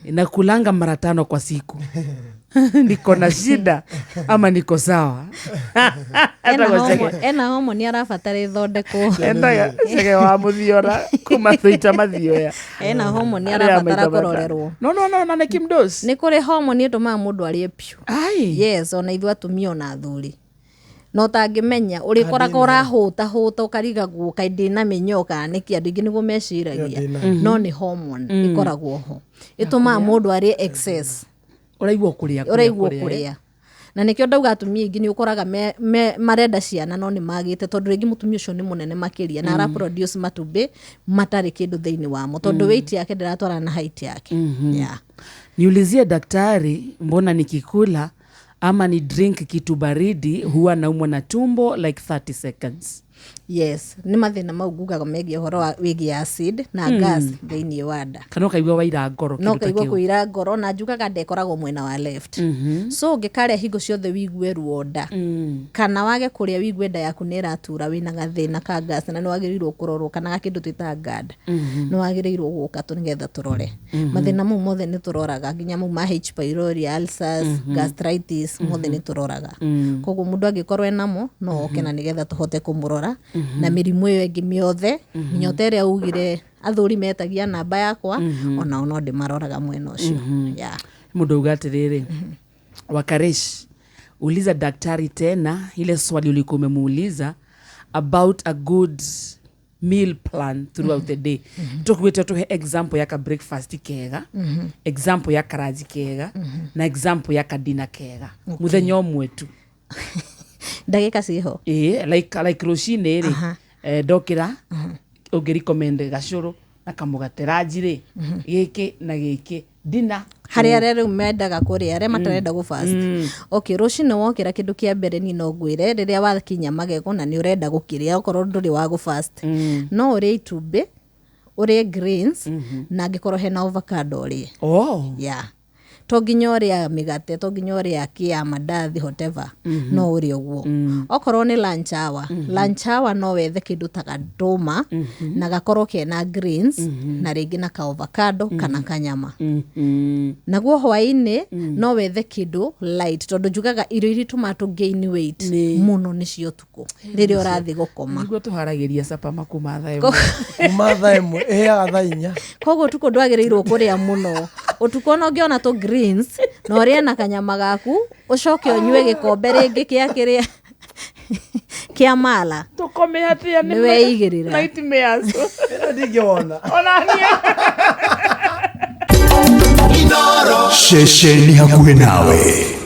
Nakulanga mara tano kwa siku, niko na shida ama niko sawa? Ena Etagwo ena homoni arabatara ĩthondekwo. Endaga Cege wa Mũthiora kuma Thũita Mathioya. Ena homoni Arĩa arabatara maita matano. kũrorerwo. No, na nĩ kimdos. Nĩ kũrĩ homoni ĩtũmaga mũndũ arĩe piũ. Ai. Yes, ona ithuĩ atumia ona athuri na ũtangĩmenya ũrĩkoraga ũrahũta hũta ũkarigagwo kaĩ ndĩna mĩnyoo kana nĩkĩ. Andũ aingĩ nĩguo meciragia, no nĩ hormone ĩkoragwo ho ĩtũmaga mũndũ arĩe excess. Ũraigua kũrĩa kũrĩa, Ũraigua kũrĩa, kũrĩa, na nĩkĩo ndauga atumia aingĩ nĩ ũkoraga marenda ciana no nĩ magĩte, tondũ rĩngĩ mũtumia ũcio nĩ mũnene makĩria na ara produce matumbĩ matarĩ kĩndũ thĩinĩ wamo, tondũ weight yake ndĩratwarana na height yake, yeah. Niulizie daktari, mbona nikikula ama ni drink kitu baridi huwa naumwa na tumbo like 30 seconds? Yes, nĩ mathĩna mau ngugaga megiĩ ũhoro wa wĩgiĩ acid na gas thĩinĩ wa nda. Kana ũkaigua waira ngoro, No kĩndũ ta kaigua kĩu. kũira ngoro, na njugaga nda ĩkoragwo mwena wa left, so ũngĩkarĩa hingo ciothe wigue ruo nda, kana wage kũrĩa wigue nda yaku nĩ ĩratura, wĩna gathĩna ka gas na nĩ wagĩrĩirwo kũrorwo, kana gakĩndũ twĩtaga GERD, nĩ wagĩrĩirwo gũka tũ nĩgetha tũrore mathĩna mau mothe. Nĩ tũroraga nginya mau ma H pylori, ulcers, gastritis, mothe nĩ tũroraga. Koguo mũndũ angĩkorwo enamo no oke na nĩgetha tũhote kũmũrora na mĩrimũ ĩyo ĩngĩ mĩothe, nginya ta ĩrĩa ugire athuri metagia namba yakwa, onao no ndĩmaroraga mwena ũcio, yeah. Mũndũ auga atĩrĩrĩ, "Wakarish, uliza daktari tena ile swali ulikuwa umemuuliza about a good meal plan throughout the day. Tũkuĩte tũhe example ya ka breakfast kega, example ya karanji kega na example ya kadina kega mũthenya ũmwe tu." Ndagĩka ciĩho. Ĩĩ, like rũcinĩ rĩ, ndokĩra ũngĩ recommend gacũrũ na kamũgate, ranji rĩ gĩkĩ na gĩkĩ, dina? Harĩ arĩa rĩu mendaga kũrĩa, arĩa matarenda gũ fast. Okay, rũcinĩ wokĩra, kĩndũ kĩa mbere niĩ no ngwĩre, rĩrĩa wakinya magego na nĩ ũrenda gũkĩrĩa, okorwo ndũrĩ wa gũ fast, no ũrĩe itumbĩ, ũrĩe greens, na angĩkorwo hena avocado ũrĩe. Yeah, to nginya ũrĩa mĩgate, to nginya ũrĩa kĩa mandathi, whatever, no ũrĩe ũguo. Okorwo nĩ lunch hour, lunch hour no wethe kĩndũ ta gandũma na gakorwo kena greens na rĩngĩ na ka avocado kana kanyama. Naguo hwaĩ-inĩ no wethe kĩndũ light, tondũ njugaga irio iria itũmaga tũ gain weight mũno nĩcio ũtukũ rĩrĩa ũrathiĩ gũkoma. Niguo tũharagĩria capa makuma thaa 1. Kuma thaa 1 ĩhĩaga thaa 4. Koguo ũtukũ ndwagĩrĩirwo kũrĩa mũno. Ũtukũ ona ũngĩona tũ greens na ũrĩe na kanyama gaku, ũcoke ũnyue gĩkombe rĩngĩ kĩa kĩrĩa kĩa mala. Tũkome atĩa nĩ Nĩ weigĩrĩra. Nightmares. Ĩno ndingĩwona. Ona niĩ. Ceceni hakuhĩ nawe.